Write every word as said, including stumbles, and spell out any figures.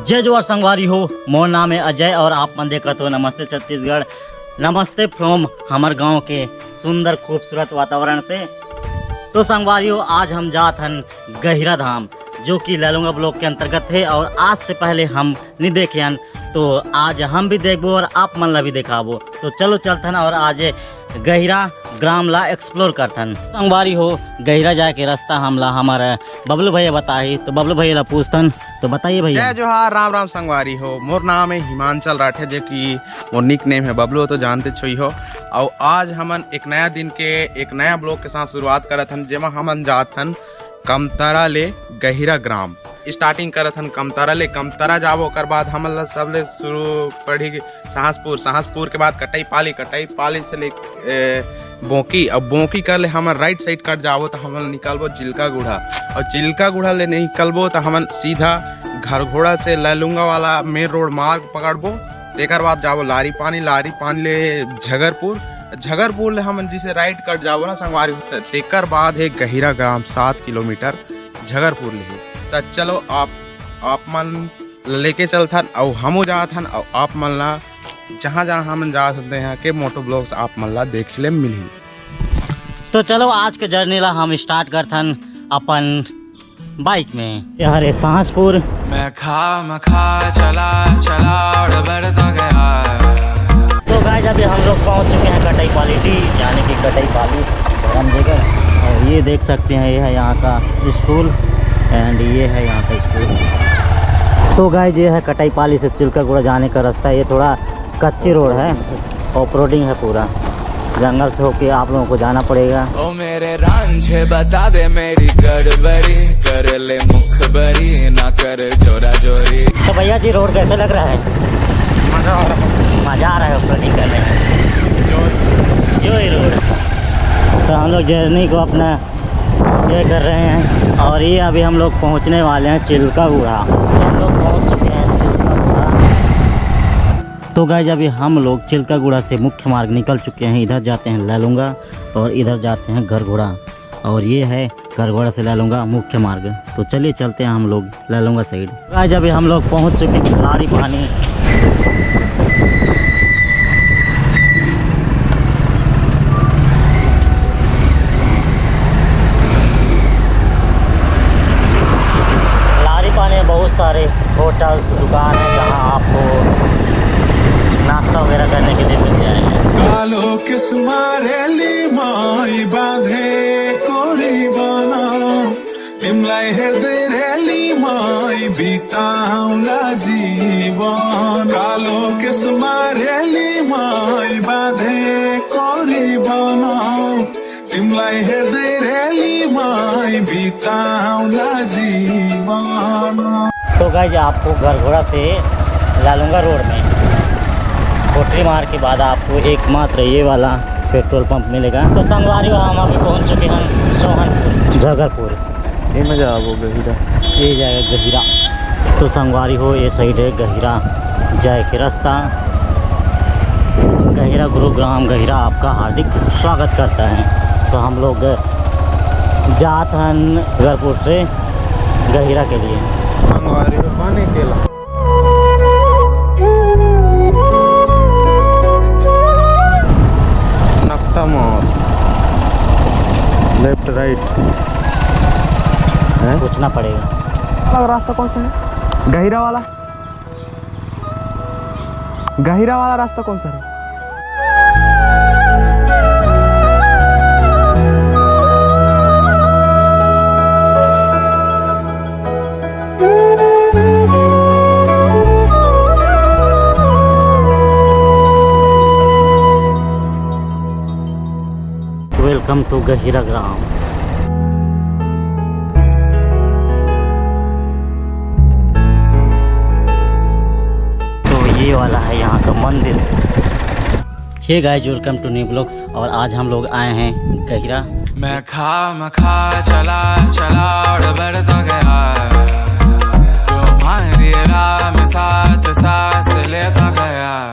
जय जोहार संगवारी हो, मोर नाम है अजय और आप मन देखत हो नमस्ते छत्तीसगढ़। नमस्ते from हमर गांव के सुंदर खूबसूरत वातावरण से। तो संगवारी हो, आज हम जात हन गहिरा धाम, जो कि लैलूंगा ब्लॉक के अंतर्गत है और आज से पहले हम नहीं देखे हन, तो आज हम भी देखबो और आप मन ला भी देखाबो। तो चलो चलथन और आज गहिरा ग्राम ला एक्सप्लोर करथन। संगवारी हो, गहिरा जाए के रास्ता हमला हमर बबलू भैया बताही, तो बबलू भैया ला पूछथन। तो बताइए भैया। जय जोहार, राम राम संगवारी हो। मोर नाम है हिमांचल राठे, जे कि मोर निक नेम है बबलू, तो जानते छोई हो। और आज हमन एक नया दिन के एक नया ब्लॉग के साथ शुरुआत करत हन, जेमा हमन जात हन कमतरा ले गहिरा ग्राम। स्टार्टिंग करत हन कमतरा ले, कमतरा जाबो, ओकर बाद हमन ला सबले शुरू पड़ी सहसपुर, सहसपुर के बाद कटईपाली, कटईपाली से ले ए, बोंकी। अब बोंकी कर ले हमन राइट साइड कट जाबो, तो हमन निकलबो चिल्कागुड़ा, और चिल्कागुड़ा ले निकलबो, तो हमन सीधा घरघोड़ा से लैलूंगा वाला मेन रोड मार्ग पकड़बो। तेकर बाद जाबो लारी पानी, लारी पानी ले झगरपुर, झगरपुर ले हमन जिसे राइट कट जाबो ना संगवारी हो, त-, तेकर बाद है गहिरा ग्राम, सात किलोमीटर झगरपुर ले है। त चलो आप, आप मन लेके चलथन, अउ हमू जात हन, अउ आप मन ला जहाँ जहाँ हमन जात हन, यहाँ के मोटो ब्लॉग्स आप मन ला देखे ले मिलही। तो चलो आज के जर्नी ला हम स्टार्ट करथन अपन बाइक में। यार ये सांसपुर। मैं खा मखा चला चला और बढ़ता गया। तो गाइस, अभी हम लोग पहुंच चुके हैं कटईपाली टी, यानी कि कटईपाली धर्मनगर। और ये देख सकते हैं, ये है यहाँ का स्कूल एंड ये है यहाँ का स्कूल। तो गाइस, ये है कटईपाली से चिल्कागुड़ा जाने का रास्ता। ये थोड़ा कच्ची रोड है, ऑफ रोडिंग है पूरा। जंगल से होके आप लोगों को जाना पड़ेगा। ओ मेरे रांझे, बता दे मेरी गड़बड़ी, कर ले मुखबरी, ना कर जोरा जोरी। तो भैया जी, रोड कैसे लग रहा है? मजा आ रहा है। मजा आ रहा है ऑफ रोडिंग करने में। जो ही रोड। तो हम लोग जर्नी को अपना एंजॉय कर रहे हैं और ये अभी हम लोग पहुंचने वाले हैं चिल्कागुड़ा। हम लोग पहुंच चुके हैं चिल्कागुड़ा। तो गाइस, अभी हम लोग चिल्कागुड़ा से मुख्य मार्ग निकल चुके हैं। इधर जाते हैं लैलूंगा और इधर जाते हैं घरघोड़ा, और ये है घरघोड़ा से लैलूंगा मुख्य मार्ग। तो चलिए चलते हैं हम लोग लैलूंगा साइड। गाइस, अभी हम लोग पहुंच चुके हैं लारी पानी। लारी पानी में बहुत सारे होटल्स, दुकान है, जहां आपको नाश्ता वगैरह करने के लिए मिल जाएंगे। कालो के सुमारेली माई बांधे कोरी बना, तिमलाई हेर्दै रेली माई बिताउला जीवन। कालो के सुमारेली माई बांधे कोरी बना, तिमलाई हेर्दै रेली माई बिताउला जीवन। तो गाइस, आपको घरघोड़ा से लालुंगा रोड में कोटरी मार के बाद आपको एकमात्र ये वाला पेट्रोल पंप मिलेगा। तो संगवारी हो, हम अभी पहुंच चुके हैं सोहनपुर, झगरपुर। ये मजा आ वो गहिरा। ये जाएगा गहिरा। तो संगवारी हो, ये साइड है गहिरा जाए के रास्ता। गहिरा गुरुग्राम गहिरा आपका हार्दिक स्वागत करता है। तो हम लोग जात हन गरपुर से गहिरा के लिए। संगवारी हो, पानी केला। नक्टा मोड़, लेफ्ट राइट। हैं? पूछना पड़ेगा। अलग रास्ता कौन सा है? गहिरा वाला। गहिरा वाला रास्ता कौन सा है? Welcome to गहिरा ग्राम। तो ये वाला है यहाँ का मंदिर। Hey guys, welcome to new vlogs। और आज हम लोग आए हैं गहिरा। मैं खा मखा चला चला और बढ़ता गया, तुम्हारी राह में साथ सांस लेता गया।